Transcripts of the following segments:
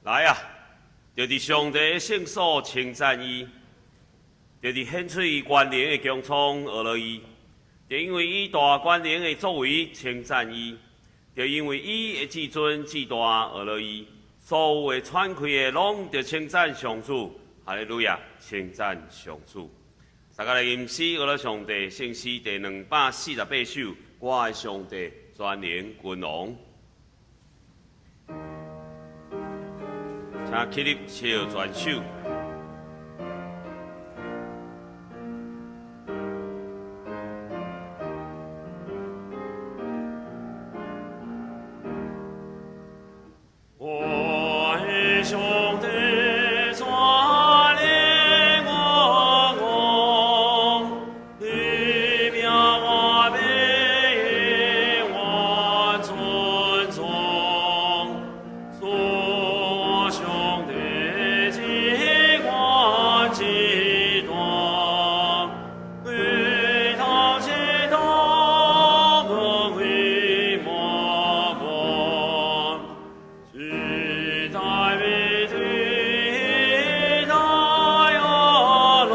來啊！就佇上帝的聖所稱讚伊，就佇顯出伊權能的穹蒼呵咾伊，就因為伊大權能的作為稱讚伊，就因為伊的至尊至大呵咾伊，所有會喘氣的攏著稱讚上主，哈利路亞！稱讚上主。大家來吟詩，呵咾上帝聖詩第248首，我的上帝全能君王。請起立，唱全首。我的上帝，全能君王，你名活美，永遠尊崇，主我上帝至高至大，舉頭前頭無為莫過，時代未對大阿羅，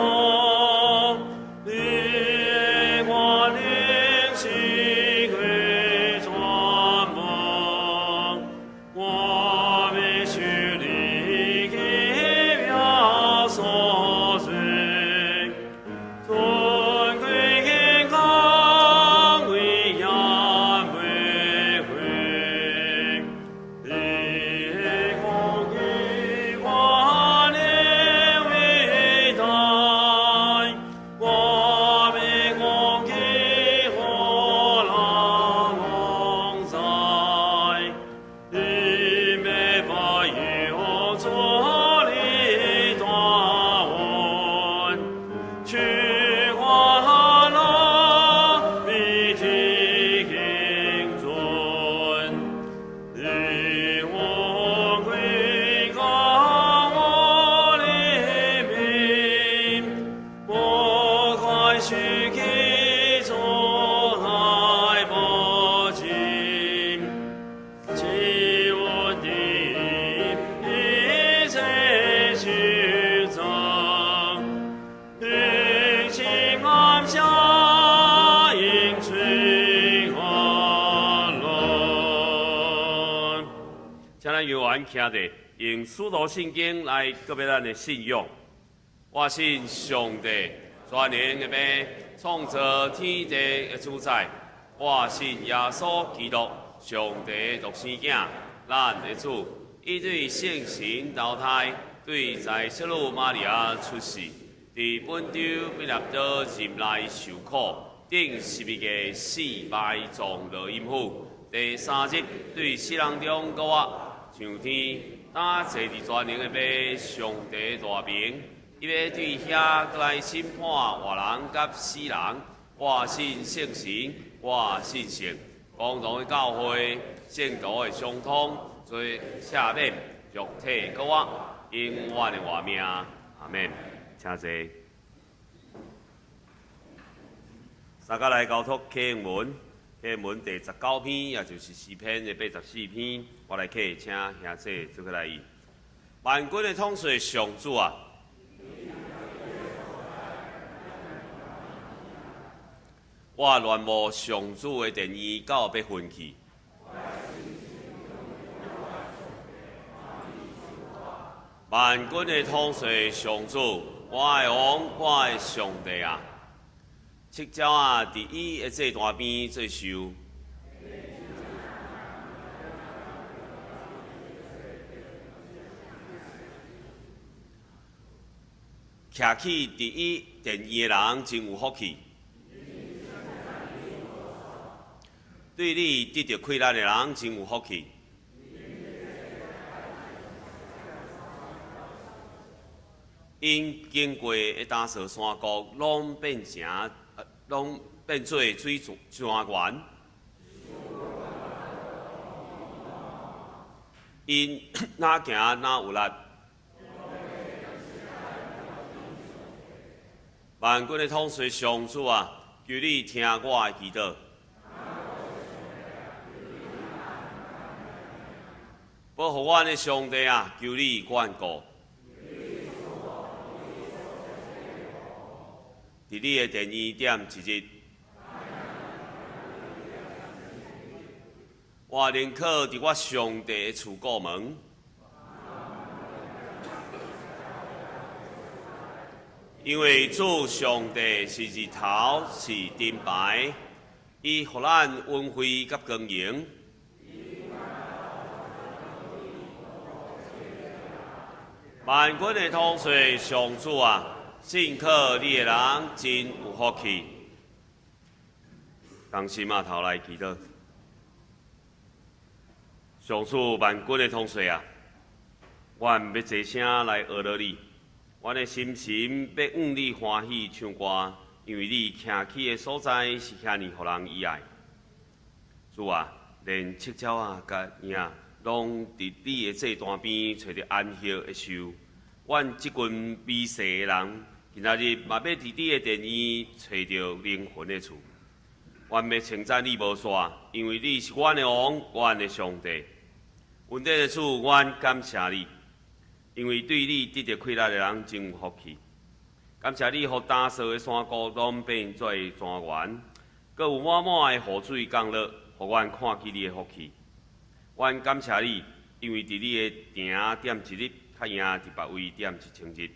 你的權能是歸全蒙，我欲受你奇妙所作，尊貴健康威嚴袂毀，你的公義權能偉大，我欲講起予人攏知，因欲發揚主你大恩，去歡樂比天尊，你我歸高我的名，無快須記做來無盡，只穩定一切虛增，平靜安詳應吹和樂。請咱猶原徛佇，用使徒信經來告別咱的信仰。我信上帝，全能的父，創造天地的主宰。我信耶穌基督，上帝的獨生囝，咱的主，伊對聖神投胎，對在聖女瑪利亞出世，佇本丟彼拉多任內受苦，釘十字架死埋葬落陰府。第三日對死人中復活，上天，擔坐佇全能的父上帝大爿，伊欲對遐閣來審判活人佮死人。我信聖神，我信聖公同的教會，聖徒的相通，罪赦免，肉體復活，永遠的活命。阿們。請坐。大家來交託啟應文，啟應文第19篇，也就是詩篇的84篇。我來啟，請兄弟做伙來讀。萬軍的統帥上主啊！我戀慕上主的殿院到欲昏去。萬軍的統帥上主，我的王，我的上帝啊！七鳥仔佇伊的祭壇邊做岫。徛起佇伊殿院的人真有福氣。對你得著快樂的人真有福氣。𪜶經過的焦索山谷，攏變成，攏變做水泉源。𪜶若行若有力。萬軍的統帥上主啊，求你聽我的祈禱。保保護阮的上帝啊，求你眷顧。佇你的殿院踮一日，我寧可佇我上帝的厝顧門。因為主上帝是日頭，是盾牌，伊予咱恩惠佮光榮。萬軍的統帥上主啊，信靠你的人真有福氣。同心仔頭來祈禱，上主萬軍的統帥啊，阮欲齊聲來阿羅你，阮的心神欲向你歡喜唱歌，因為你徛起的所在是遐爾予人喜愛。主啊，連赤鳥仔佮鷹攏佇你的祭壇邊揣著安歇的樹。阮這群微細的人，今仔日嘛欲佇你的殿院揣著靈魂的厝。阮欲稱讚你無煞，因為你是阮的王，阮的上帝。恩典的主，阮感謝你，因為對你得著快樂的人真有福氣。感謝你，予乾燥的山谷攏變做莊園，閣有滿滿的雨水降落，予阮看見你的福氣。阮感謝你，因為佇你的埕踮一日，較贏佇別位踮1000日。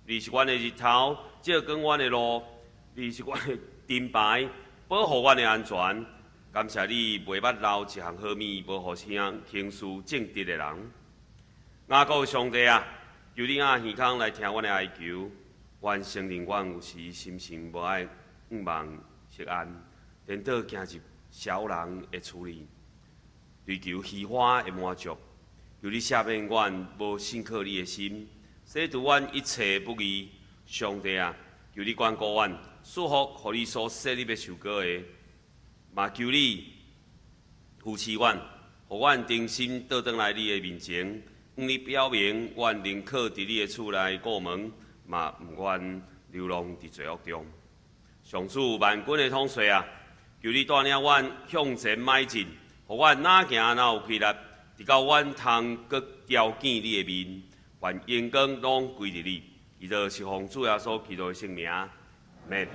你是阮的日頭，照光阮的路；你是阮的盾牌，保護阮的安全。感謝你袂捌留一項好物，無予行事正直的人。雅各的上帝啊，求你掩耳孔來聽阮的哀求。阮承認阮有時心神無愛向望錫安，顛倒行入痟人的厝裡，追求虛華的滿足。求你赦免阮無信靠你的心，洗除阮一切不義。上帝啊，求你眷顧阮，賜福予你所設立的受膏的，嘛求你扶持阮，予阮重新倒轉來你的面前，向你表明，阮寧可佇你的厝內顧門，嘛毋願流浪佇罪惡中。上主萬軍的統帥啊，求你帶領阮向前邁進，予阮若行若有氣力，直到阮通閣朝見你的面，願榮光攏歸予你。祈禱是奉主耶穌基督的聖名，阿們。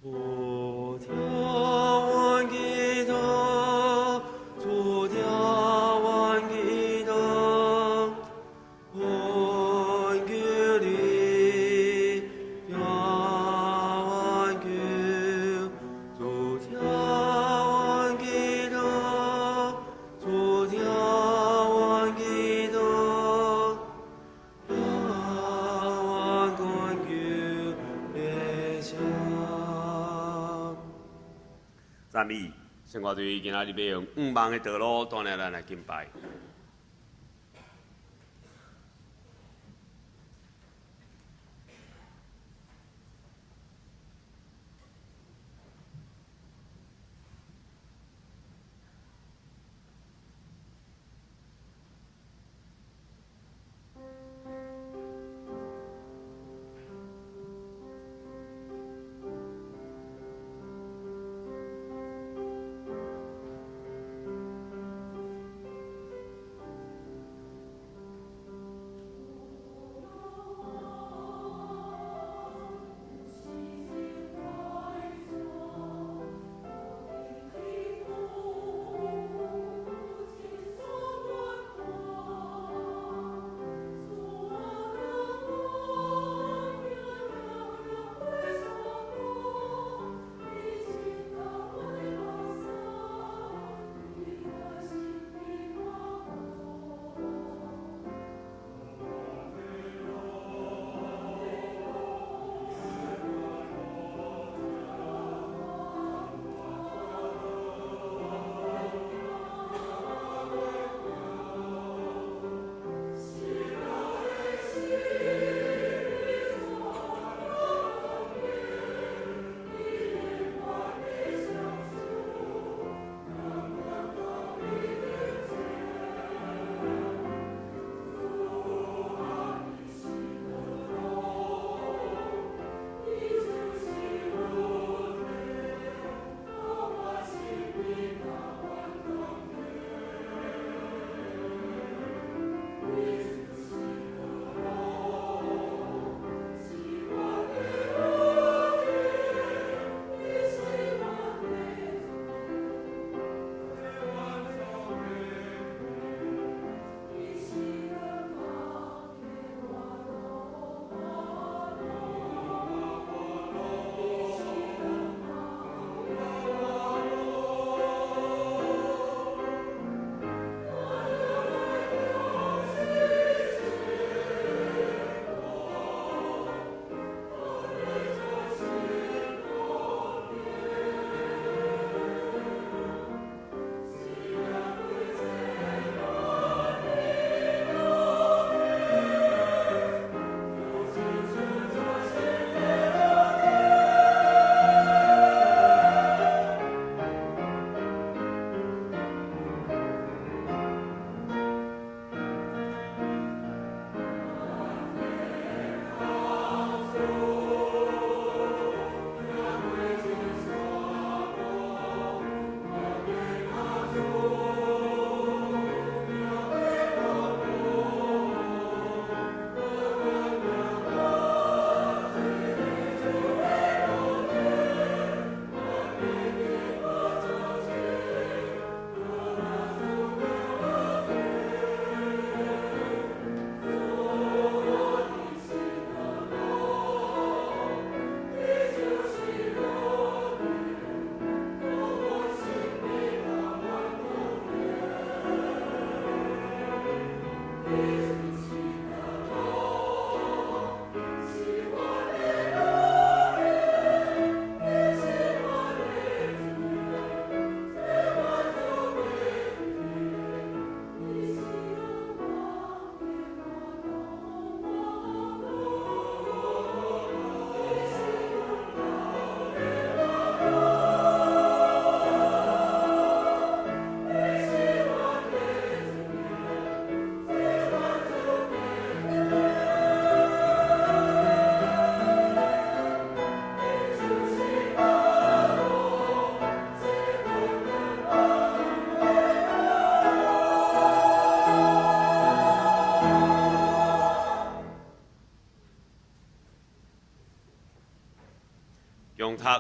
主聽阮祈禱，主聽阮祈禱，懇求你聽阮求，主聽阮祈禱，主聽阮祈禱，聽阮懇求的聲。讚美，聖歌隊今仔日欲用向望的道路帶領咱來敬拜。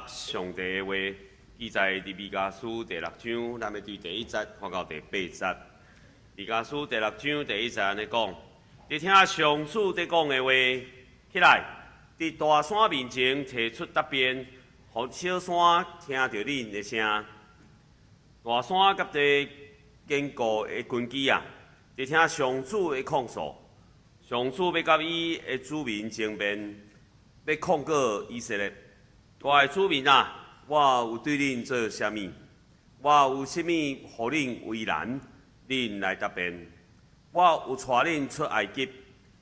上帝的話，記載佇彌迦書第六章，咱欲對第一節看到第八節。彌迦書第六章第一節按呢講：佇聽上主佇講的話，起來，佇大山面前提出答辯，予小山聽著恁的聲。大山佮地堅固的根基啊，佇聽上主的控訴。上主欲佮伊的子民爭辯，欲控告以色列。我的子民啊，我有對恁做啥物？我有啥物予恁為難？恁來答辯。我有帶恁出埃及，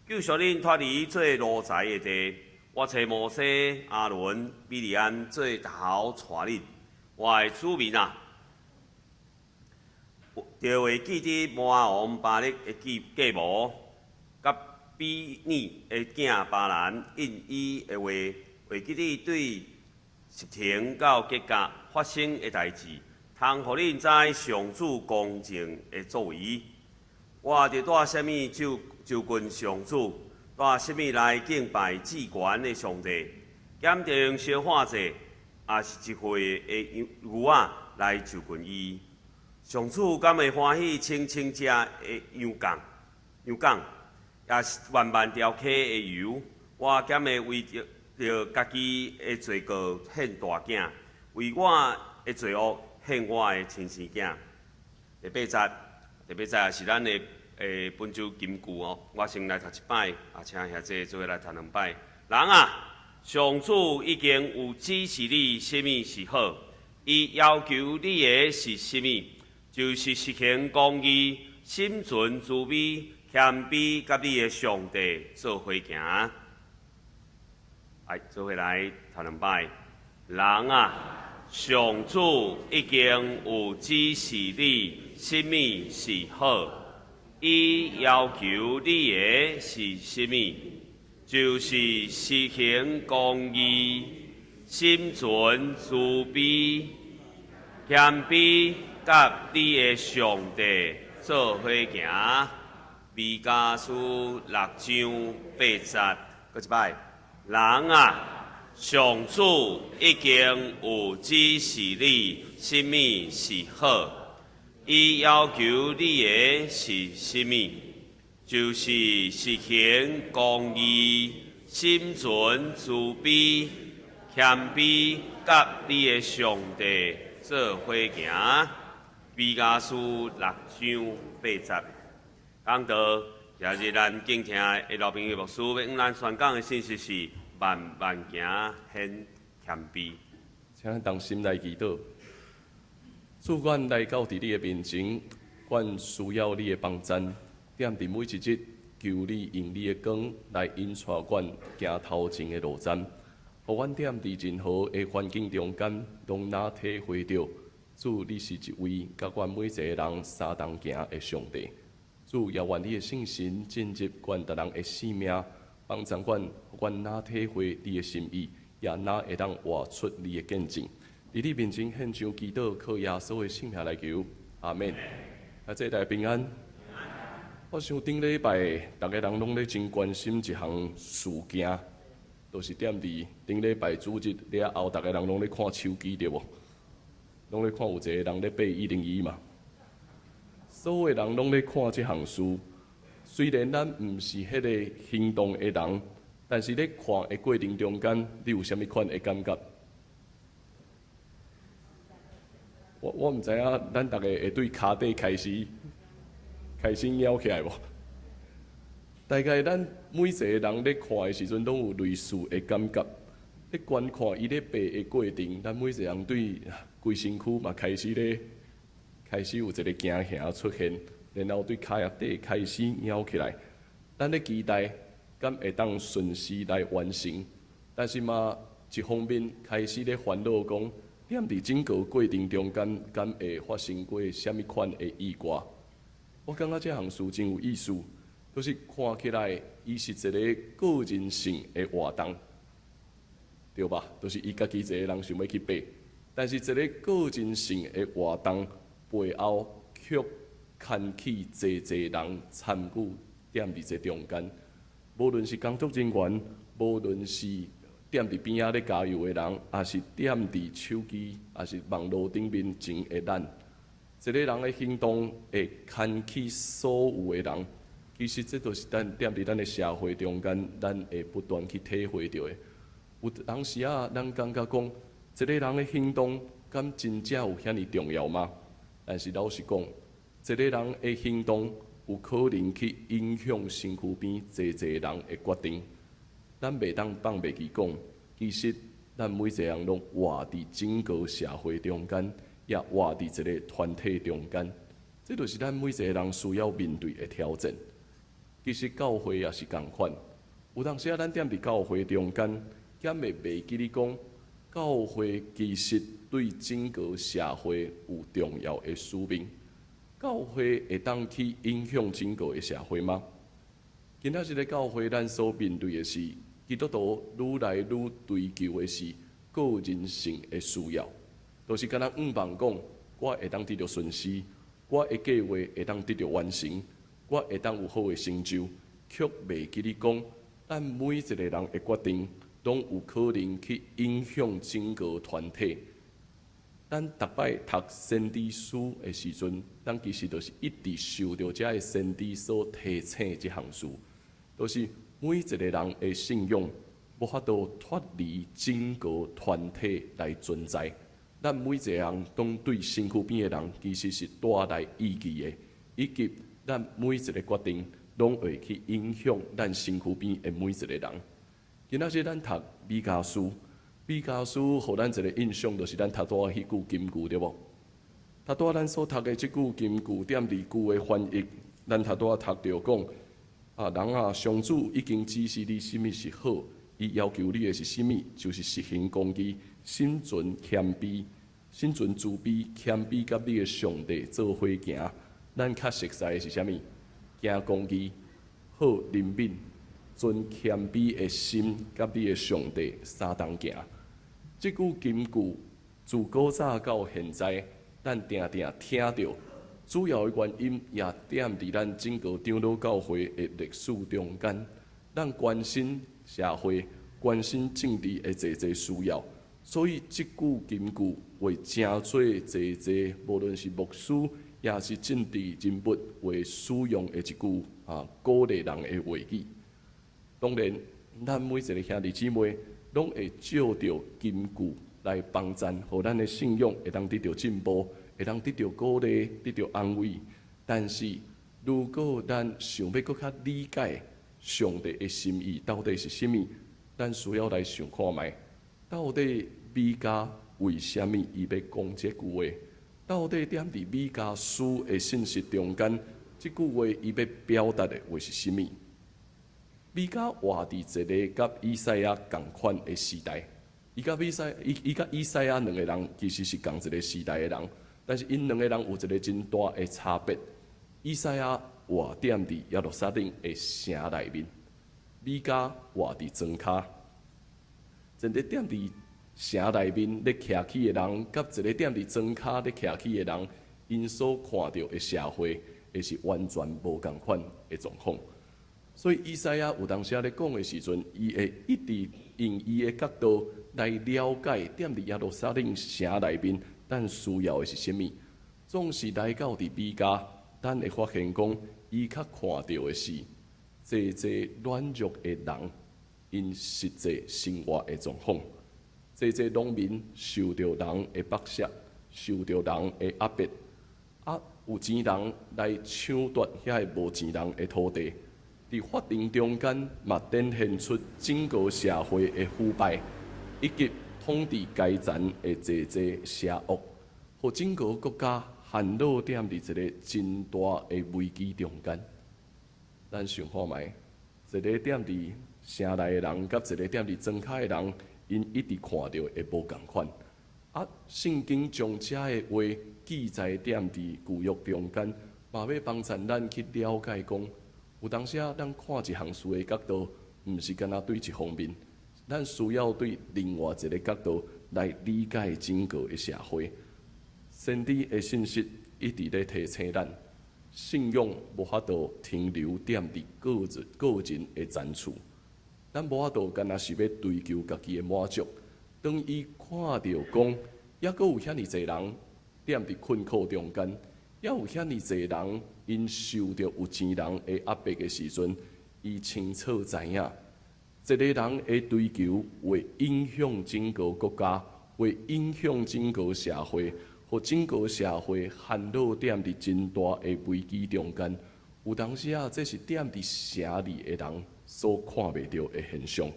救贖恁脫離做奴才的地。我揣摩西、亞倫、米利暗做頭帶恁。我的子民啊，著會記得摩押王巴力的計計謀，佮比珥的囝巴蘭應伊的話，會記得對實亭到吉甲發生的代誌，通予恁知上主公正的作為。我著帶啥物就就近上主，帶啥物來敬拜至懸的上帝？敢著用燒化祭，抑是一歲的羊牛仔來就近伊？上主敢會歡喜清清淨的羊角，羊角，抑是萬萬條溪的油？我敢會為著著家己的罪過獻大囝，為我的罪惡獻我的親生囝。第八節，第八節也是咱的本週金句哦。我先來讀一擺，啊，請兄弟做伙來讀兩擺。人啊，上主已經有指示你啥物是好，伊要求你的是啥物，就是實行公義、心存慈悲、謙卑，佮你的上帝做伙行。來，做伙來讀兩擺。人啊，上主已經有指示你啥物是好，伊要求你的是啥物，就是實行公義、心存慈悲、謙卑，佮你的上帝做伙行。彌迦書六章八節，閣一擺。人啊，上主已經有指示你啥物是好，伊要求你的是啥物，就是實行公義、心存慈悲、謙卑，佮你的上帝做伙行。彌迦書六章八節，講道，今日咱敬聽的老朋友牧師欲向咱宣講的信息是慢慢行顯謙卑。請咱同心來祈禱。主，阮來到佇你的面前，阮需要你的幫贊，踮佇每一日，求你用你的光來引帶阮行頭前的路站，予阮踮佇任何的環境中間，攏若體會著，主你是一位佮阮每一个人相同行的上帝。主，也願你的聖神進入阮逐人的生命，幫助阮，予阮若體會你的心意，也若會當活出你的見證。佇你面前獻上祈禱，靠耶穌的聖名來求，阿們。啊，這大家平安。我想頂禮拜，逐家人攏咧真關心一項事件，就是踮佇頂禮拜主日了後，逐家人攏咧看手機對無？攏咧看有一個人咧爬101嘛。所有人攏咧看這項事，雖然咱毋是彼个行動的人，但是咧看的過程中間，你有啥物款的感覺？我毋知影，咱逐家會對跤底開始癢起來無？大概咱每一個人咧看的時陣，攏有類似的感覺。咧觀看伊咧爬的過程，咱每一個人對規身軀嘛開始有一個驚嚇出現，然後對跤仔底開始癢起來。咱咧期待，敢會當順時來完成，但是嘛，一方面開始咧煩惱講，踮佇整個過程中間，敢會發生過啥物款的意外？我感覺這項事真有意思，就是看起來伊是一個個人性的活動，對吧？就是伊家己一個人想欲去爬，但是一个個人性的活動背後，卻牽起濟濟人參與踮佇這中間。無論是工作人員，無論是踮佇邊仔咧加油的人，抑是踮佇手機，抑是網路頂面前的咱，一个人的行動會牽起所有的人。其實這就是咱踮佇咱的社會中間，咱會不斷去體會著的。有當時仔，咱感覺講，一個人的行動敢真正有遐爾重要嗎？但是老實講，一個人的行動有可能去影響身軀邊濟濟人的決定。咱袂當放袂記講，其實咱每一個人攏活佇整個社會中間，也活佇一個團體中間。這就是咱每一個人需要面對的挑戰。其實教會也是仝款，有當時仔咱踮佇教會中間，敢會袂記得講，教會其實對整個社會有重要的使命。教會會當去影響整個的社會嗎？今仔日的教會，咱所面對的是基督徒愈來愈追求的是個人性的需要，就是敢若向望講，我會當得著順遂，我的計畫會當得著完成，我會當有好的成就，卻袂記得講，咱每一個人的決定，攏有可能去影響整個團體。咱逐擺讀先知書的時陣，咱其實就是一直受著遮个先知所提醒這項事，就是每一個人的信仰無法度脫離整個團體來存在。咱每一個人攏對身軀邊的人，其實是帶來意義的，以及咱每一個決定，攏會去影響咱身軀邊的每一個人。今仔日咱讀彌迦書，彌迦書予咱一個印象，就是咱頭拄仔彼句金句，對無？頭拄仔咱所讀的這句金句，踮佇舊的翻譯，咱頭拄仔讀著講：啊，人啊，上主已經指示你啥物是好，伊要求你的是啥物，就是實行公義，心存謙卑，心存慈悲，謙卑佮你的上帝做伙行。咱較熟似的是啥物？行公義，好憐憫，存謙卑的心，佮你的上帝相同行。這句金句自古早到現在，咱定定聽著。主要的原因也踮佇咱整個長老教會的歷史中間，咱關心社會、關心政治的濟濟需要，所以這句金句會成做濟濟，無論是牧師，也是政治人物會使用的一句啊鼓勵人的話語。當然，咱每一個兄弟姊妹攏會借著金句來幫贊，予咱的信仰會當得著進步，會當得著鼓勵，得著安慰。但是，如果咱想欲閣較理解上帝的心意到底是啥物，咱需要來想看覓，到底彌迦為啥物伊欲講這句話？到底踮佇彌迦書的信息中間，這句話伊欲表達的話是啥物？彌迦活佇一個佮以賽亞仝款的時代，伊佮以賽亞兩個人其實是仝一個時代的人，但是𪜶兩個人有一個真大的差別。以賽亞活踮佇耶路撒冷的城內面，彌迦活佇莊跤。一個踮佇城內面咧徛起的人，佮一個踮佇莊跤咧徛起的人，𪜶所看著的社會，會是完全無仝款的狀況。所以以賽亞有當時仔咧講的時陣，伊會一直用伊的角度來了解踮佇耶路撒冷城內面，咱需要的是啥物。總是來到佇彌迦，咱會發現講，伊較看著的是濟濟軟弱的人，𪜶實際生活的狀況。濟濟農民受著人的剝削，受著人的壓迫，啊，有錢人來搶奪遐个無錢人的土地。佇法庭中間嘛，展現出整個社會的腐敗，以及統治階層的濟濟邪惡，予整個國家陷落踮佇一個真大的危機中間。咱想看覓，一個踮佇城內的人，佮一個踮佇莊跤的人，𪜶一直看著會無仝款。啊，聖經將遮的話記載踮佇舊約中間，嘛欲幫助咱去了解講，有當時仔，咱看一項事的角度，毋是干焦對一方面，咱需要對另外一個角度來理解整個的社會。先知的信息一直咧提醒咱，信仰無法度停留踮佇個人個人的層次。咱無法度干焦是欲追求家己的滿足。當伊看著講，猶閣有遐爾濟人踮佇困苦中間，猶有遐爾濟人𪜶受著有錢人的壓迫的時陣，伊清楚知影，一個人的追求會影響整個國家，會影響整個社會，予整個社會陷落踮佇真大的危機中間。有當時啊，這是踮佇城裡的人所看袂著的現象。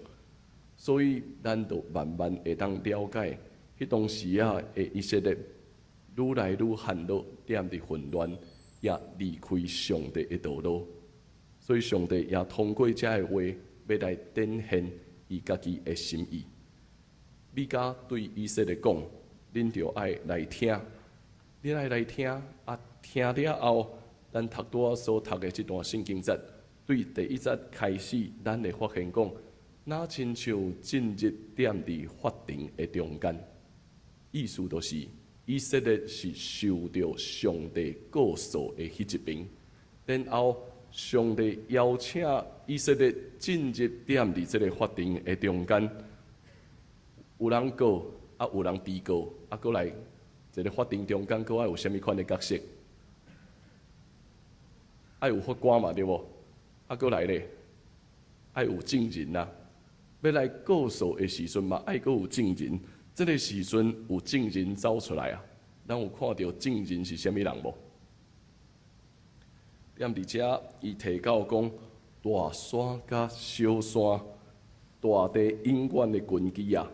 所以，咱就慢慢會當了解，彼當時啊的以色列，愈來愈陷落踮佇混亂，也離開上帝的道路。所以，上帝也通過這个話，欲來展現伊家己的心意。米迦對以色列講：恁著愛來聽，恁愛來聽啊！聽了後，咱讀拄仔所讀的這段聖經節，對第一節開始，咱會發現講，若親像進入踮佇法庭的中間，意思就是以色列是受著上帝告訴的彼一邊，然後上帝邀請以色列進入踮佇這个法庭的中間，有人告，啊有人被告，啊閣來這个法庭中間，閣愛有啥物款的角色？愛有法官嘛，對無？啊閣來咧，愛有證人啊。欲來告訴的時陣嘛，愛閣有證人。這个時陣有證人走出來啊，咱有看著證人是啥物人無？踮佇遮，伊提到講大山佮小山，大地永遠的根基啊，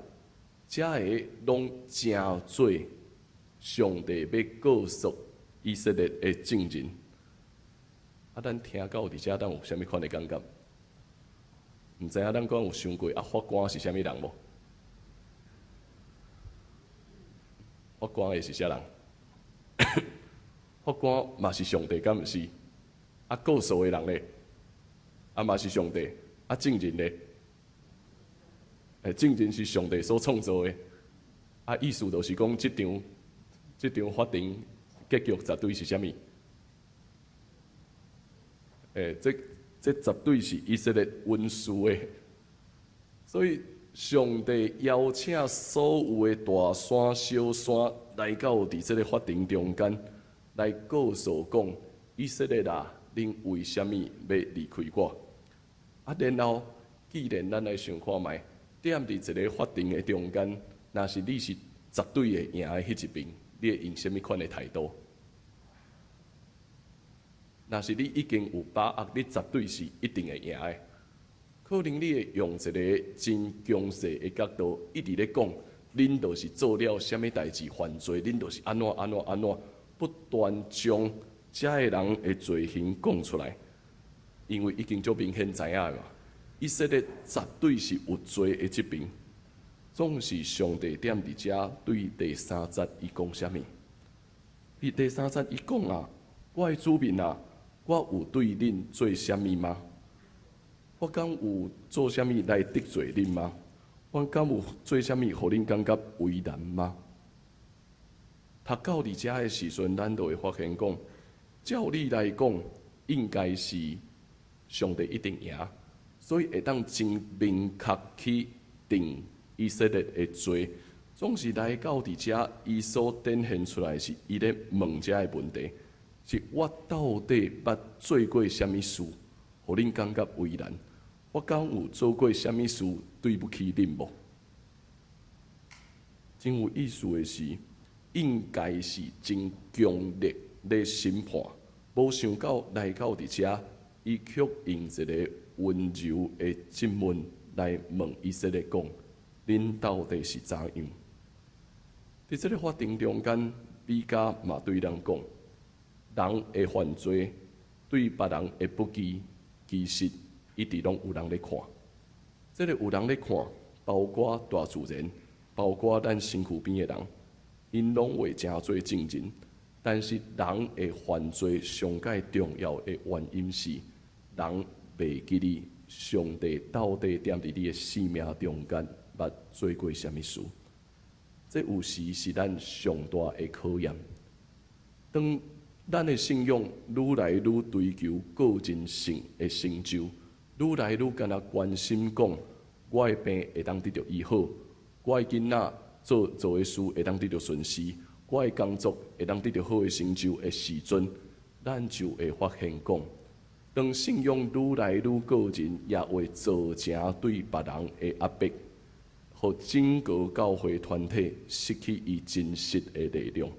遮个攏成做上帝欲告訴以色列的證人。啊，咱聽到佇遮，咱有啥物款的感覺？毋知影咱敢有想過啊？法官是啥物人無？法官會是啥人？法官嘛是上帝，敢毋是？啊，告訴的人咧，啊嘛是上帝。啊，證人咧，證人是上帝所創造的。啊，意思就是講，這場法庭結局絕對是啥物？這絕對是以色列穩輸的。所以上帝邀請所有的大山、小山來到佇這个法庭中間，來告訴講：以色列啊，恁為啥物欲離開我？啊，然後既然咱來想看覓，踮佇一个法庭的中間，若是你是絕對會贏的彼一邊，你會用啥物款的態度？若是你已經有把握，你絕對是一定會贏的。可能你會用一个真強勢的角度，一直咧講，恁就是做了啥物代誌犯罪，恁就是按怎按怎按怎，不斷將遮个人的罪行講出來，因為已經足明顯知影的嘛。以色列絕對是有罪的這邊，總是上帝踮佇遮對第三節伊講啥物？伊第三節伊講啊，我的子民啊，我有對恁做啥物嗎？我敢有做啥物來得罪恁嗎？我敢有做啥物予恁感覺為難嗎？讀到佇遮的時陣，咱就會發現講，照理來講，應該是上帝一定贏，所以會當真明確去定以色列的罪。總是來到佇遮，伊所展現出來是伊咧問遮的問題：是我到底捌做過啥物事，予恁感覺為難？我敢有做過啥物事對不起恁無？真有意思的是，應該是真強烈咧審判，無想到來到佇遮，伊卻用一个溫柔的質問來問以色列講：恁到底是怎樣？佇這个法庭中間，米迦嘛對人講：人會犯罪，對別人的不義，其實一直攏有人咧看。這个有人咧看，包括大自然，包括咱身軀邊的人，𪜶攏會成做證人。但是人會犯罪上蓋重要的原因是，人袂記得上帝到底踮佇你的生命中間捌做過啥物事。這有時是咱上大的考驗。當咱的信仰愈來愈追求個人性的成就，愈來愈干焦關心講我的病會當得著醫好，我的囡仔做做的事會當得著順遂，我的工作會當得著好的成就的時陣，咱就會發現講，當信仰愈來愈個人，也會造成對別人的壓迫，予整個教會團體失去伊真實的力量。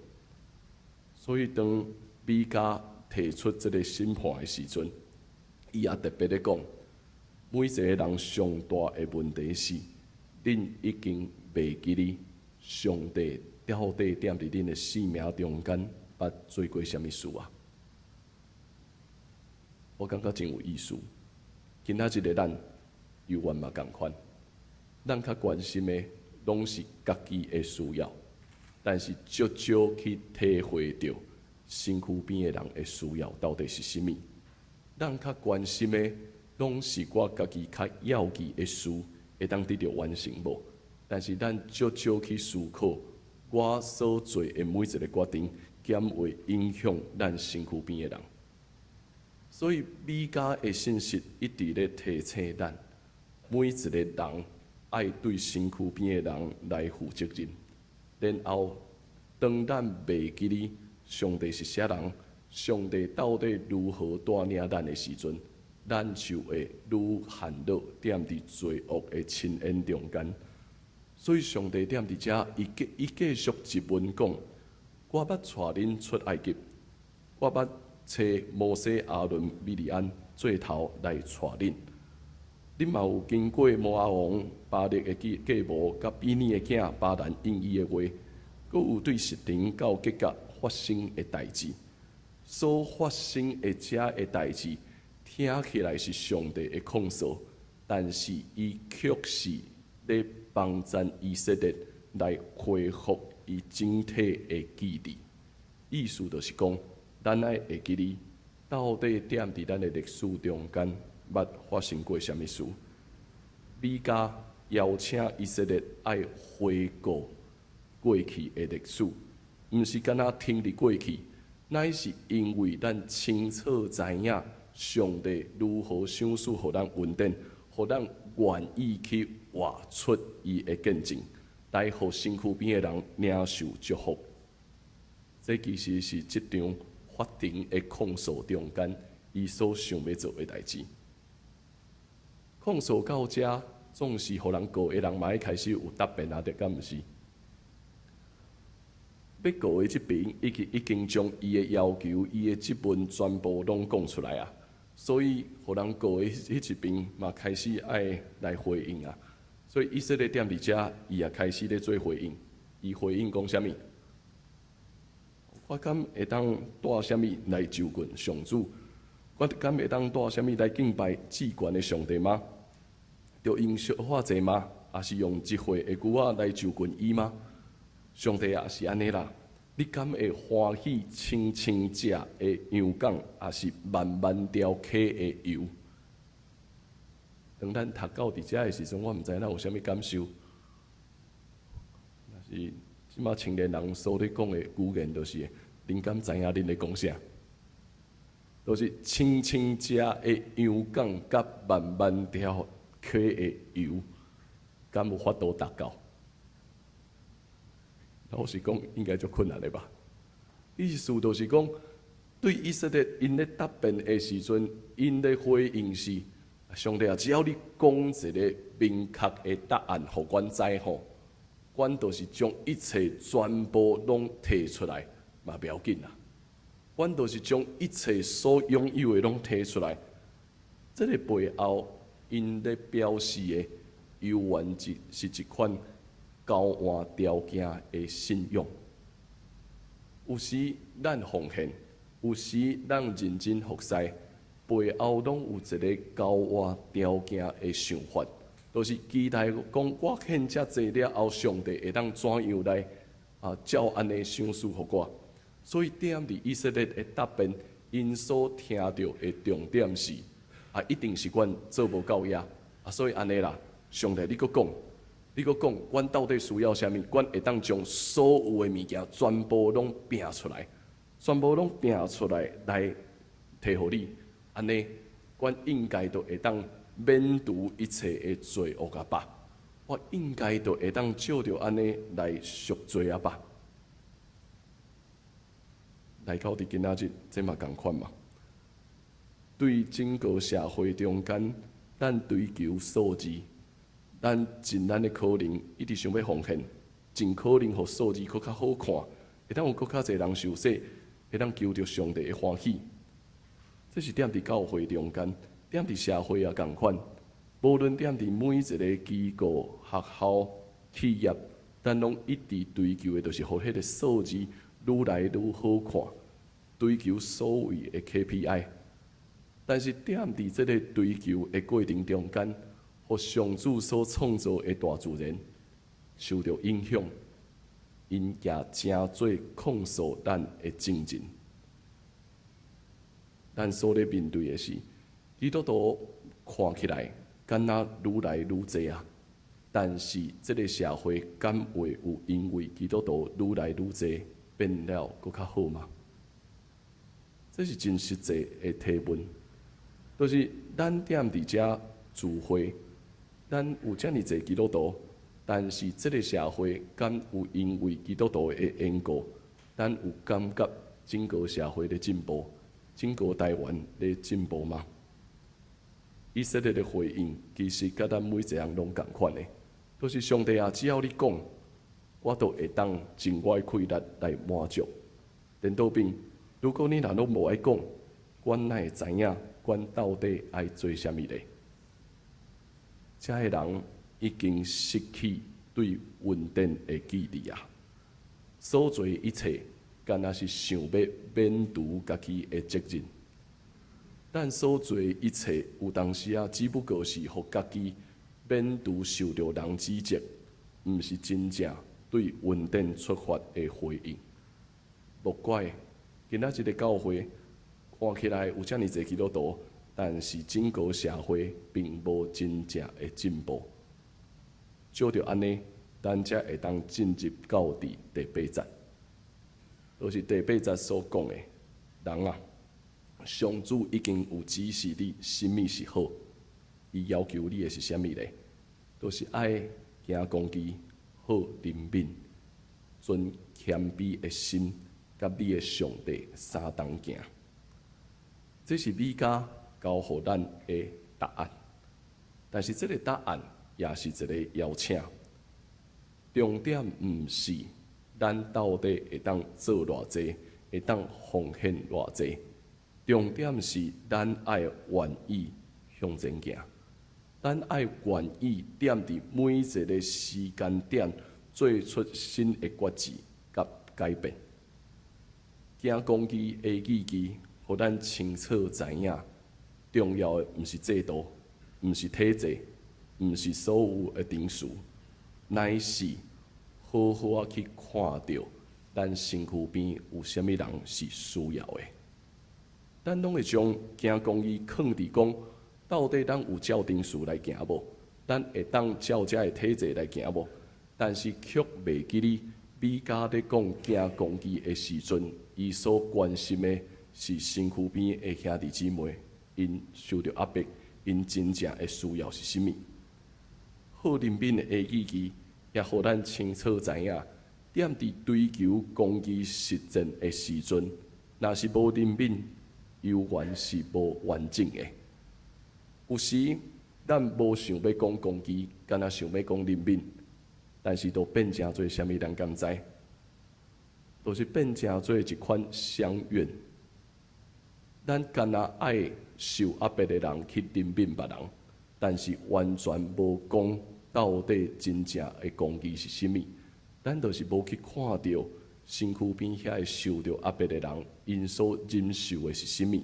所以當米迦提出這个審判的時陣，伊也特別咧講，每一個人上大的問題是，恁已經袂記得上帝到底踮佇恁的生命中間捌做過啥物事啊？我感覺真有意思。今仔日的咱猶原嘛仝款，咱較關心的攏是家己的需要，但是足少去體會著身軀邊的人的需要到底是啥物。咱較關心的攏是我家己較要緊的事會當得著完成無？但是咱足少去思考，我所做的每一个決定，敢會影響咱身軀邊的人。所以米迦的信息一直咧提醒咱，每一个人愛對身軀邊的人來負責任。然後，當咱袂記得上帝是啥人，上帝到底如何帶領咱的時陣，咱就會愈陷落踮佇罪惡的深淵中間。所以上帝踮佇遮，伊繼續質問講：我捌帶恁出埃及，我捌差摩西、亞倫、米利暗做頭來帶恁。恁嘛有經過摩押王巴力的計謀，佮比擬的囝巴蘭應伊的話，閣有對實亭到結甲發生的代誌。所發生的這个代誌，聽起來是上帝的控訴，但是伊卻是咧幫贊以色列來恢復伊整體的記憶。意思就是講，咱愛會記得到底踮佇咱的歷史中間捌發生過啥物事。米迦邀請以色列愛回顧過去的歷史，毋是干焦停佇過去，乃是因為咱清楚知影上帝如何賞賜予咱恩典，予咱願意去活出伊的見證，來予身軀邊的人領受祝福。這其實是這場法庭的控訴中間，伊所想欲做的代誌。控訴到遮，總是予人告的人嘛愛開始有答辯啊，對敢毋是？欲告的這邊已經將伊的要求、伊的質問全部攏講出來啊，所以予人告的彼一邊嘛開始愛來回應啊。所以以色列踮佇遮，伊也開始咧做回應。伊回應講啥物？我敢會當帶啥物來就近上主？我敢會當帶啥物來敬拜至懸的上帝嗎？著用燒火祭嗎？抑是用一歲的牛仔來就近伊嗎？上帝啊，是按呢啦，你敢會歡喜輕輕食的羊犅，抑是慢慢調溪的油？當咱讀到佇遮的時陣，我毋知咱有啥物感受。若是這馬青年人所咧講的語言，就是，恁敢知影恁咧講啥？就是輕輕食的羊犅，佮慢慢調溪的油，敢有法度達到？老實講，應該足困難的吧？意思就是講，對以色列𪜶咧答辯的時陣，𪜶咧回應是：上帝啊，只要你講一个明確的答案，予阮知吼，阮就是將一切全部攏提出來，嘛袂要緊啦。阮就是將一切所擁有的攏提出來。這个背後，𪜶咧表示的，猶原是一款交換條件的信仰。有時咱奉獻，有時咱認真服侍，背後攏有一個交換條件的想法，就是期待講我獻遮濟了後，上帝會當怎樣來啊？照按呢賞賜予我。所以踮佇以色列的答辯，𪜶所聽著的重點是啊，一定是阮做無夠呀啊，所以按呢啦，上帝你閣講，你閣講，阮到底需要啥物？阮會當將所有的物件全部攏拚出來，全部攏拚出來來提予你，按呢，阮應該都會當免除一切的罪惡啊吧？我應該就會當照著按呢來贖罪啊吧？來到佇今仔日，這嘛仝款嘛。對整個社會中間，咱追求數字，咱盡咱的可能，一直想欲奉獻，盡可能予數字閣較好看，會當有閣較濟人受洗，會當求著上帝的歡喜。這是踮佇教會中間，踮佇社會也仝款。無論踮佇每一个機構、學校、企業，咱攏一直追求的，就是予彼个數字愈來愈好看，追求所謂的 KPI。但是踮佇這个追求的過程中間，予上主所創造的大自然受著影響，𪜶也成做控訴咱的證人。咱所咧面對的是，基督徒看起來敢若愈來愈濟啊，但是這个社會敢會有因為基督徒愈來愈濟變了閣較好嗎？這是真實際的提問。就是咱踮佇遮聚會，咱有遮爾濟基督徒，但是這个社會敢有因為基督徒的緣故，咱有感覺整個社會咧進步，整個台灣咧進步嗎？以色列的回應其實佮咱每一個人攏仝款的，就是上帝啊，只要你講，我都會當盡我的氣力來滿足。顛倒變，如果你若攏無愛講，阮哪會知影？阮到底愛做啥物咧？遮的人已經失去對恩典的記憶啊！所做一切，敢若是想欲免除家己的責任。咱所做一切，有當時啊，只不過是予家己免除受著人指責，毋是真正對恩典出發的回應。莫怪今仔這个教會看起來有遮爾濟基督徒，但是整個社會並無真正的進步。照著按呢，咱才會當進入到佇第八節，就是第八節所講的，人啊，上主已經有指示你啥物是好，伊要求你的是啥物咧？就是愛行公義、好憐憫、存謙卑的心，佮你的上帝相同行。這是彌迦交予咱的答案，但是這个答案也是一个邀請。重點毋是咱到底會當做偌濟，會當奉獻偌濟，重點是咱愛願意向前行，咱愛願意踮佇每一个時間點做出新的決志佮改變。行公義的意義，予咱清楚知影，重要的毋是制度，毋是體制，毋是所有的程序，乃是好好仔去看著咱身軀邊有啥物人是需要的。咱攏會將行公義囥佇講，到底咱有照程序來行無？咱會當照遮的體制來行無？但是卻袂記得，彌迦咧講行公義的時陣，伊所關心的是身軀邊的兄弟姊妹，𪜶受著壓迫，𪜶真正的需要是啥物？好憐憫的意義，也予咱清楚知影，踮佇追求公義實踐的時陣，若是無憐憫，猶原是無完整的。有時咱無想欲講公義，干焦想欲講憐憫，但是都變成做啥物人敢知？就是變成做一款鄉愿。咱干焦愛受壓迫的人去憐憫別人，但是完全無講到底真正的公義是啥物。咱就是無去看著身軀邊遐个受著壓迫的人，𪜶所忍受的是啥物。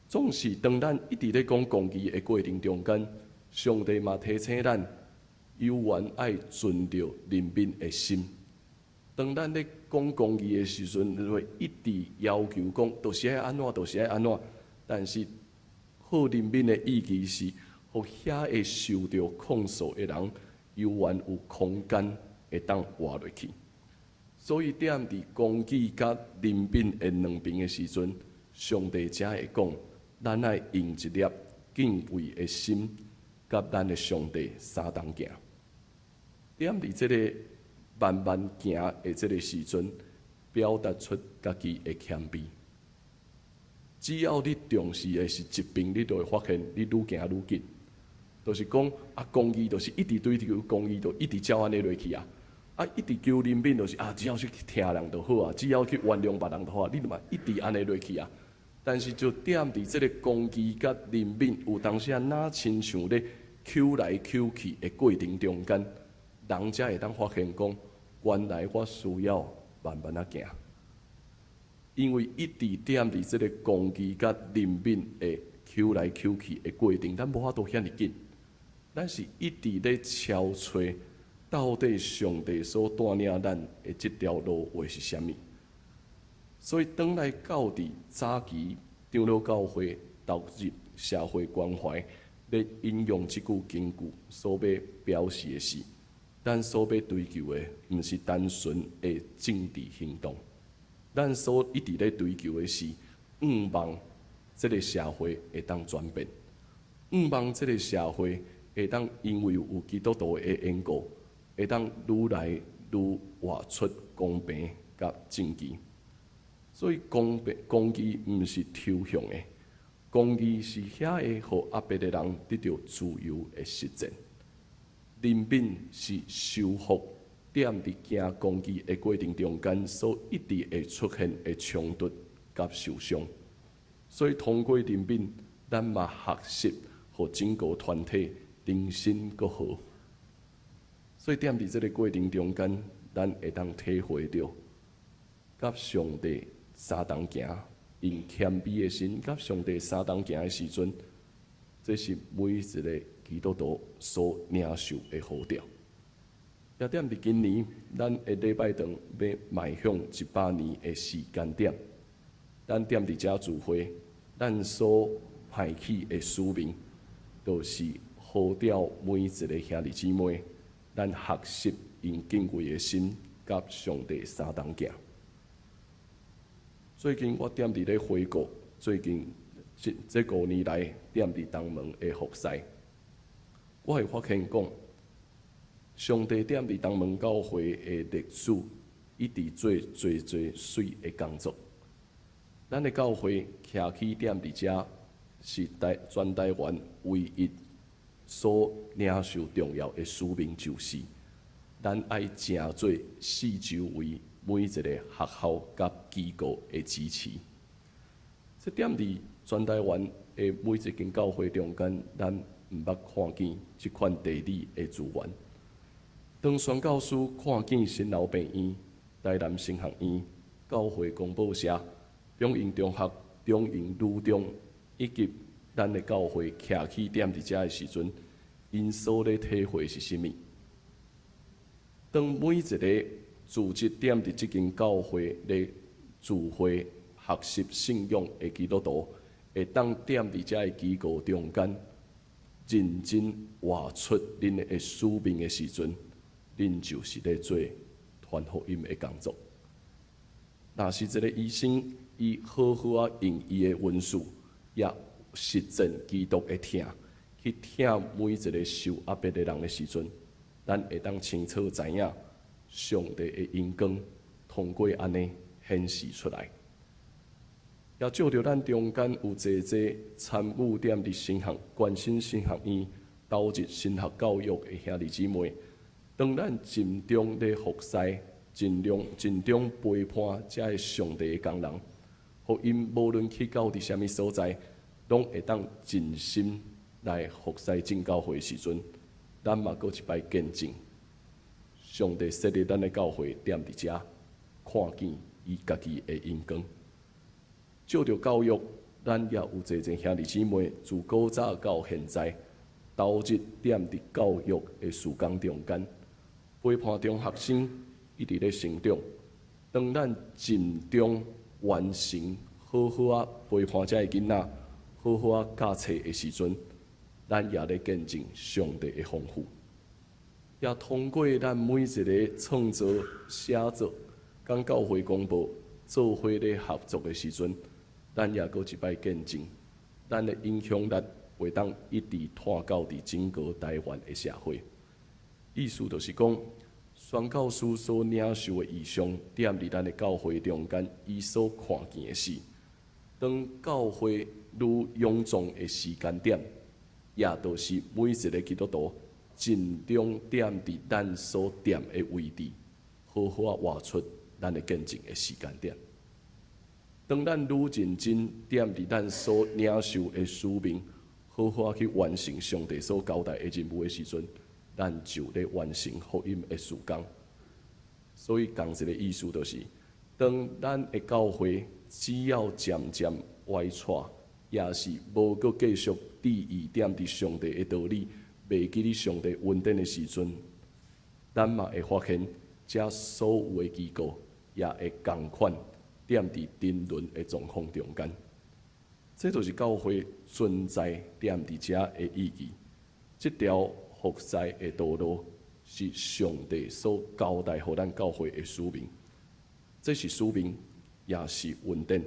總是當咱一直咧講公義的過程中間，上帝嘛提醒咱，猶原愛存著憐憫的心。當咱咧講公義的時陣，會一直要求講，就是愛按怎，就是愛按怎。但是好憐憫的意義是，予遐个受著控訴的人，猶原有空間會當活落去。所以，踮佇公義佮憐憫的兩邊的時陣，上帝才會講，咱愛用一粒敬畏的心，佮咱的上帝相同行。踮佇這个慢慢行的這个時陣，表達出家己的謙卑。只要你重視的是一邊，你就會發現你愈行愈緊。就是講啊，公義就是一直追求公義，就一直照按呢落去啊。啊，一直求憐憫，就是啊，只要去疼人就好啊，只要去原諒別人就好啊，你嘛一直按呢落去啊。但是就踮佇這个公義佮憐憫，有當時啊，若親像咧搝來搝去的過程中間，人才會當發現講，原來我需要慢慢仔行。因為一直踮佇這个公義佮憐憫的搝來搝去的過程，咱無法度遐爾緊。咱是一直咧敲揣，到底上帝所帶領咱的這條路會是啥物？所以轉來到佇早期長老教會投入社會關懷，咧引用這句金句所欲表示的是，咱所欲追求的，毋是單純的政治行動，咱所一直咧追求的是，向望這个社會會當轉變，向望這个社會會當因為有基督徒的緣故，會當愈來愈活出公平佮正義。所以公平公義毋是抽象的，公義是遐个予壓迫的人得著自由的實踐。憐憫是修復踮佇行公義的過程中間所一直會出現的衝突佮受傷。所以通過憐憫，咱嘛學習予整個團體重新閣好。所以踮佇這个過程中間，咱會當體會著，佮上帝相同行，用謙卑的心佮上帝相同行的時陣，這是每一个基督徒所領受的呼召。也踮佇今年，咱的禮拜堂欲邁向100年的時間點，咱踮佇遮聚會，咱所派去的使命，就是呼召每一个兄弟姊妹，咱學習用敬畏的心，佮上帝相同行。最近我踮佇咧回顧，最近這5年來踮佇東門的服侍，我會發現講，上帝踮佇東門教會的歷史，一直做濟濟媠的工作。咱的教會徛起踮佇遮，是全台灣唯一所領受重要的使命，就是咱愛成做四周圍每一个學校佮機構的支持。這踮佇全台灣的每一間教會中間，咱毋捌看見這款地理的資源。當宣教師看見新樓病院、台南神學院、教會公報社、中營中學、中營女中，以及咱的教會徛起踮佇遮的時陣，𪜶所咧體會是啥物？當每一個組織踮佇這間教會咧聚會學習信仰的基督徒，會當踮佇遮个機構中間，認真活出恁的使命的時陣，恁就是咧做傳福音的工作。若是一个醫生，伊好好仔用伊的文書，也實踐基督的疼，去疼每一个受壓迫的人的時陣，咱會當清楚知影，上帝的榮光通過按呢顯示出來。也借著咱中間有濟濟參與踮佇神學、關心神學院、投入神學教育的兄弟姊妹，當咱盡忠咧服侍、盡量盡忠陪伴遮个上帝的工人，予𪜶無論去到佇啥物所在，攏會當盡心來服侍眾教會的時陣，咱嘛閣一擺見證，上帝設立咱的教會踮佇遮，看見伊家己的榮光。借著教育，咱也有濟濟兄弟姊妹，自古早到現在，投入踮佇教育的事工中間，陪伴中學生一直咧成長。當咱盡忠完成好好仔陪伴遮个囡仔，好好仔教冊的時陣，咱也咧見證上帝的豐富。也通過咱每一个創作、寫作、佮教會公報做伙咧合作的時陣，咱也閣一擺見證，咱的影響力袂當一直拖到佇整個台灣的社會。意思就是講，宣教師所領受的異象，踮佇咱的教會中間，伊所看見的事，當教會愈踴壯的時間點，也就是每一個基督徒盡量踮佇咱所踮的位置，好好仔活出咱的見證的時間點。當咱愈認真踮佇咱所領受的使命，好好仔去完成上帝所交代的任務的時陣，咱就咧完成福音的事工。所以，仝一个意思就是，當咱的教會只要漸漸歪躉，也是無閣繼續注意踮佇上帝的道理，袂記得上帝恩典的時陣，咱嘛會發現，遮所有的機構也會仝款踮佇沉淪的狀況中間。這就是教會存在踮佇遮的意義。這條服侍的道路是上帝所交代予咱教會的使命，這是使命，也是恩典。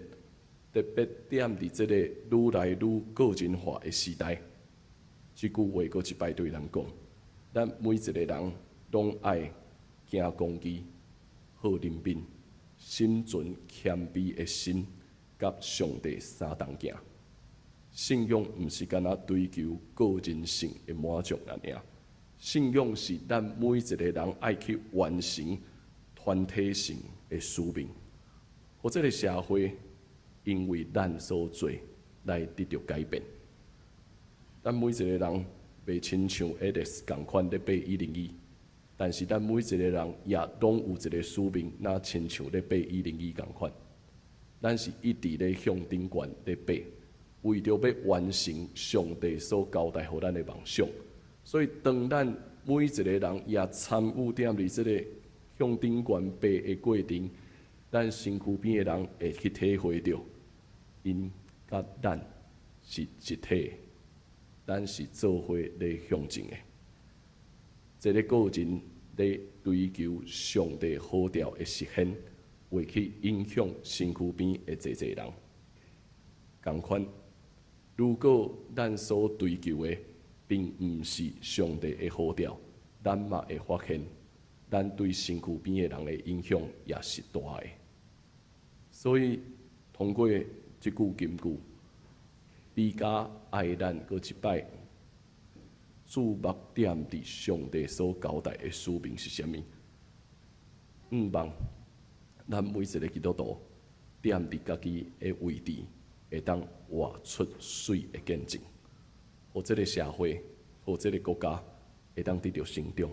特別踮佇這個愈來愈個人化的時代，這句話閣一擺對咱講：咱每一個人攏愛行公義、好憐憫、心存謙卑的心，佮上帝相同行。信仰毋是干焦追求個人性的滿足爾爾，信仰是咱每一個人愛去完成團體性的使命，予這个社會因為咱所做來得著改變。咱每一個人袂親像 Alex 仝款咧爬101，但是咱每一個人也攏有一個使命，若親像咧爬一零一仝款。咱是一直咧向頂懸咧爬，為著欲完成上帝所交代予咱的夢想。所以，當咱每一個人也參與踮佇這个向頂懸爬的過程，咱身軀邊的人會去體會著，𪜶佮咱是一體，咱是做伙咧向前的。這个個人咧追求上帝呼召的實現，會去影響身軀邊的濟濟人。仝款，如果咱所追求的並毋是上帝的呼召，咱嘛會發現，咱對身軀邊的人的影響也是大的。所以，通過這句金句，比較愛咱閣一擺注目踮佇上帝所交代的使命是啥物？向望咱每一个基督徒踮佇家己的位置，會當活出媠的見證，予這个社會，予這个國家會當得著成長，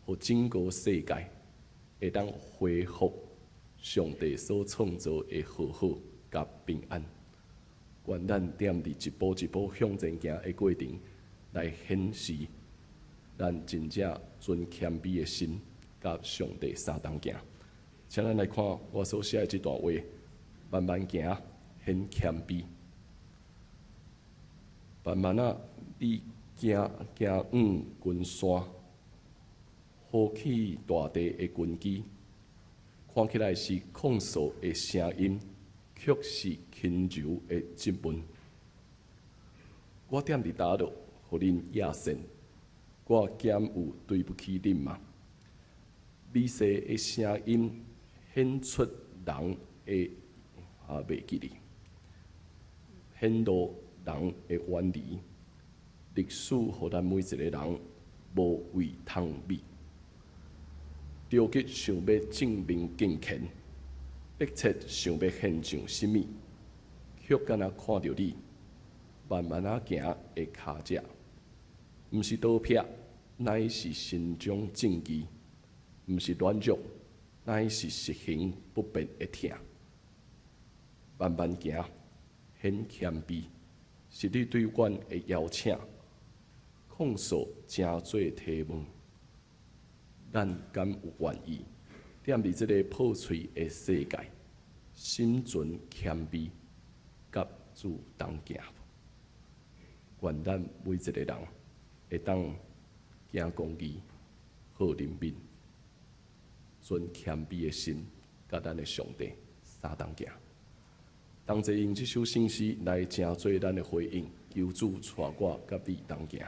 予整個世界會當恢復上帝所創造的和好佮平安。願咱踮佇一步一步向前行的過程，來顯示咱真正存謙卑的心，佮上帝相同行。請咱來看我所寫的這段話，慢慢行，顯謙卑。慢慢仔，你行行往群山，呼起大地的根基，看起來是控訴的聲音，卻是輕柔的質問。我踮佇佗落，予恁壓線，我敢有對不起恁嗎？微細的聲音顯出人的袂記得，顯露人的遠離。歷史予咱每一個人無位通避，著急想欲證明敬虔，迫切想欲現象啥物，卻敢若看著你慢慢仔行的跤跡，毋是刀劈，乃是心中正義；毋是軟弱，乃是實行不變的疼。慢慢行，顯謙卑，是你對阮的邀請。控訴成做提問，咱敢有願意踮佇這个破碎的世界，心存謙卑，佮主同行？願咱每一个人會當行公義、好憐憫、存謙卑的心，佮咱的上帝相同行。同齊用這首聖詩來成做咱的回應，求主帶我佮你同行。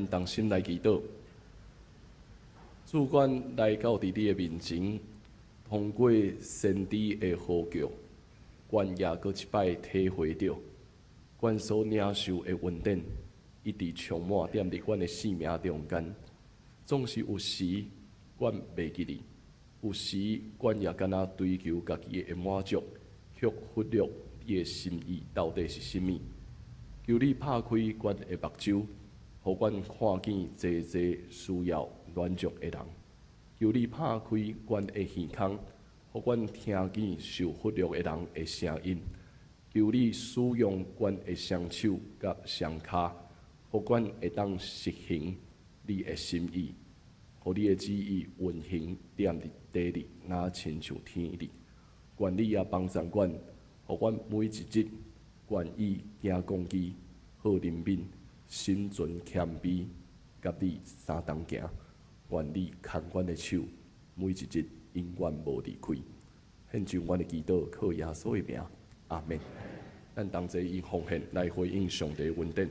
同心來祈禱，主阮來到佇你的面前，通過先知的呼叫，阮也閣一擺體會著，阮所領受的恩典，一直充滿踮佇阮的生命中間。總是有時，阮袂記得；有時，阮也敢若追求家己的滿足，卻忽略你的心意到底是啥物。求你拍開阮的目睭，予阮看見濟濟需要滿足的人。求你拍開阮的耳孔，予阮聽見受忽略的人的聲音。求你使用阮的雙手佮雙跤，予阮會當實行你的心意，予你的旨意運行踮佇地裡，若親像天裡。願你也幫助阮，予阮每一日願意行公義、好憐憫、心存謙卑，佮你相同行。願你牽阮的手，每一日永遠無離開。獻上阮的祈禱，靠耶穌的名，阿們。咱同齊以奉獻來回應上帝恩典。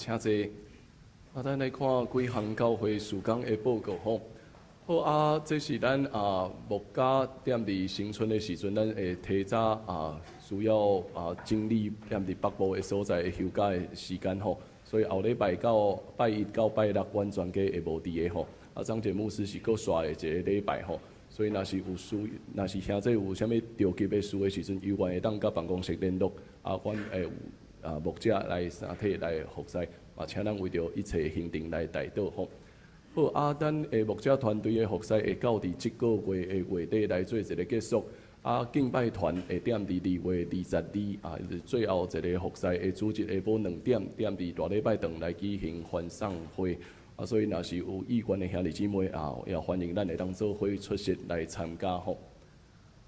請坐。啊，咱來看幾項教會事工的報告吼。好啊，這是咱啊牧家踮佇新春的時陣，咱會提早啊需要啊整理踮佇北部的所在的休假的時間吼。所以後禮拜到拜一到拜六，阮全家會無佇个吼。啊，張傑牧師是閣紲的一个禮拜吼。所以若是有事，若是兄弟有啥物著急的事的時陣，猶原會當佮辦公室聯絡，啊，阮會有啊牧者來相替來服侍，嘛請咱為著一切行程來代禱吼。好，啊，咱的牧者團隊的服侍會到佇這個月的月底來做一個結束。啊，敬拜團會踮佇2月22啊，最後一個服侍的主日下晡2點，踮佇大禮拜堂來舉行歡送會。啊，所以若是有意願的兄弟姊妹啊，也歡迎咱會當做伙出席來參加吼。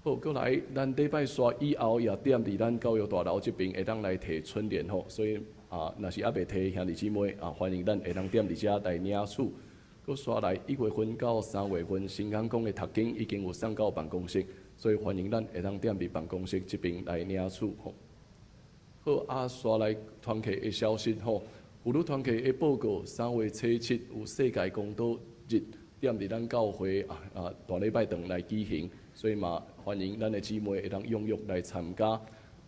好，閣來，咱禮拜紲以後也踮佇咱教育大樓這邊會當來提春聯吼，所以啊，若是猶未提兄弟姊妹啊，歡迎咱會當踮佇遮來領取。閣紲來1月份到3月份，新港講的讀經已經有送到辦公室，所以歡迎咱會當踮佇辦公室這邊來領取吼。好，啊，紲來團契的消息吼。婦女團契的報告，3月初7有世界公禱日，踮佇咱教會啊啊大禮拜堂來舉行，所以嘛歡迎咱的姊妹會當踴躍來參加。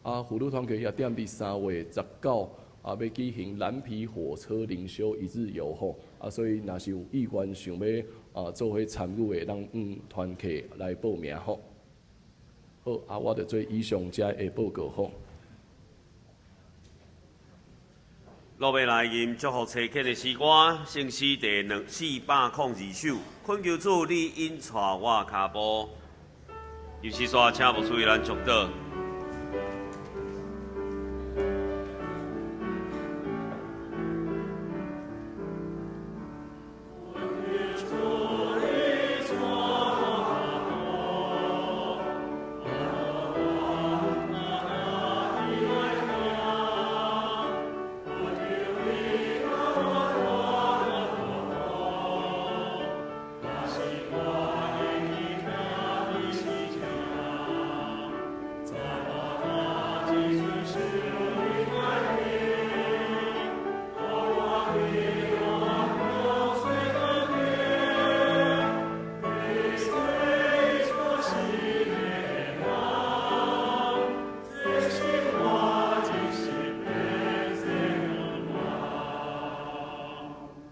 啊，婦女團契也踮佇3月19啊，欲舉行藍皮火車靈修一日遊吼。啊，所以若是有意願想欲啊做伙參與的，會當向團契來報名吼。好，啊，我就做以上遮的報告吼。落尾來吟祝福齊克的詩歌，聖詩第402首，懇求主你引帶我跤步。尤其說，請牧師為咱祝禱。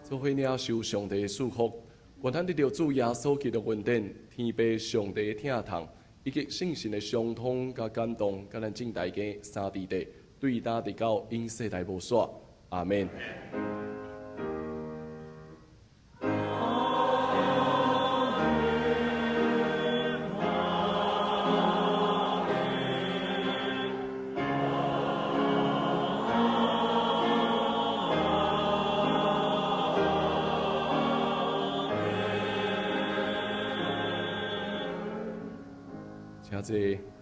做伙領受上帝的祝福，願咱得著主耶穌基督恩典，天父上帝的疼痛，以及聖神的相通佮感動，佮咱眾大家三弟弟，對今直到永世代無煞。阿們。請坐。